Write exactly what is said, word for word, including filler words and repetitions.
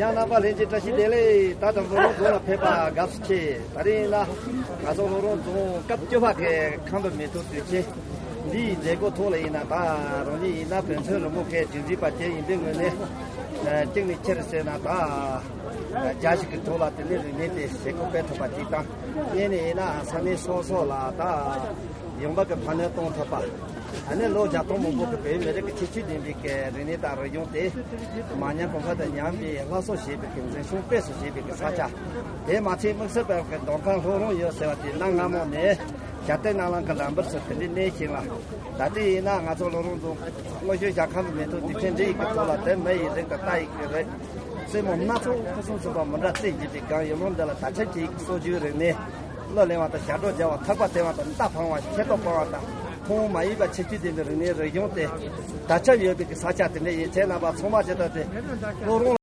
ཡང་རྣམ་པ་ལྷན་རྒྱས་བཀྲ་ཤིས་བདེ་ལེགས། ད་ལྟ་ལྷོ་རོང་རྫོང་ལ་ཕེབས་པ་དགའ་བསུ་ཆེ། ད་རེས་ཡིན་ན་ང་ཚོ་ལྷོ་རོང་རྫོང་སྐབས་བཅུ་པ་གི་ཁམས་པའི་མེ་ཏོག་དུས་ཆེན་འདིའི་མཛད་སྒོ་ཐོག་ལ་ཡིན་ན། ད་རང་ཉིད་ཡིན་ན་བོད་མཚོན་རི་མོ་མཁན་རྒྱུན་འཛིན་པ་ཅན་ཡིན་པའི་ངོས་ནས། ཨ། གཅིག་ནས་ཁྱེད་རང་ཟེར་ན་ད་རྒྱ་ཞིག་གི་ཐོག་ལ་དེ་ནས་རིག་གནས་དེ་བྱེད་སྒོ་སྤེལ་ཐུབ་པ་ཅིག་དང་། གཉིས་ནས་ཡིན་ན་ས་གནས་སོ་སོ་ལ་ད་ཡོང་འབབ་ཀྱི་འཕར་སྣོན་གཏོང་ཐུབ་པ། ཨ་ནི་ལོ་བརྒྱ་སྟོང་མང་པོ་གི་བོད་མི་རིགས་ཀྱི་ཁྱད་ཆོས་ལྡན་པའི་གི་རིག་གནས་དང་རིག་གཞུང་དེ་མ་ཉམས་གོང་འཕེལ་དུ་ཉམས་པའི་སླར་གསོ་བྱེད་པའི་གི་འཛིན་སྐྱོང་སྤེལ་གསུམ་བྱེད་པའི་གི་ས་ཆ། དེ་མ་ཚད་དམིགས་བསལ་བའི་གི་མདོ་ཁམས་ལྷོ་རོང་ཡུལ་ཟེར་བ་དེ་གནའ་སྔ་མོ་ནས་རྒྱལ་བསྟན་སྣ་ལམ་གྱི་ལམ་བར་སུ་དེ་འདྲའི་གནས་ཤིང་ལ། ད་ལྟའི་ཡིན་ན་ང་ཚོ་ལྷོ་རོང་རྫོང་སྔོན་བྱོན་ཞིང་ཁམས་མེ་ཏོག་དུས་ཆེན་འདི་ཡི་གི་ཐོག་ལ་དེ་མི་ཡི་རིགས་དང་རྟ་ཡི་གི་རིགས། རྩེ་མོ་སྣ་ཚོགས་ཕུན་སུམ་ཚོགས་པ་མི་འདྲ་རྩེ་བརྒྱད་པའི་སྒང་ཡུལ་ལུང་འདི་ལ་ད་ཆ་གཅིག་སྲོལ་རྒྱུན་རིག་གནས་གླུ་ལེན་པ་དང་ཞབས་བྲོ་རྒྱག་པ། ཐག་པ་འཐེན་པ་དང་རྟ་འཕང་བ། ཤེལ་ཏོག་སྤང་བ་དང་ཐུན་མོང་མ་ཡིན་པ་ཁྱད་ཆོས་ལྡན་པའི་རིག་གནས་རིག་གཞུང་དེ་ད་ཆ་ཡོད་པའི་གི་ས་ཆ་དེ་འདྲ་ཡིན། ཁྱེད་རྣམ་པ་ཚང་མ་ཇི་ལྟར་དེ་ལྷོ་རོང་ལ།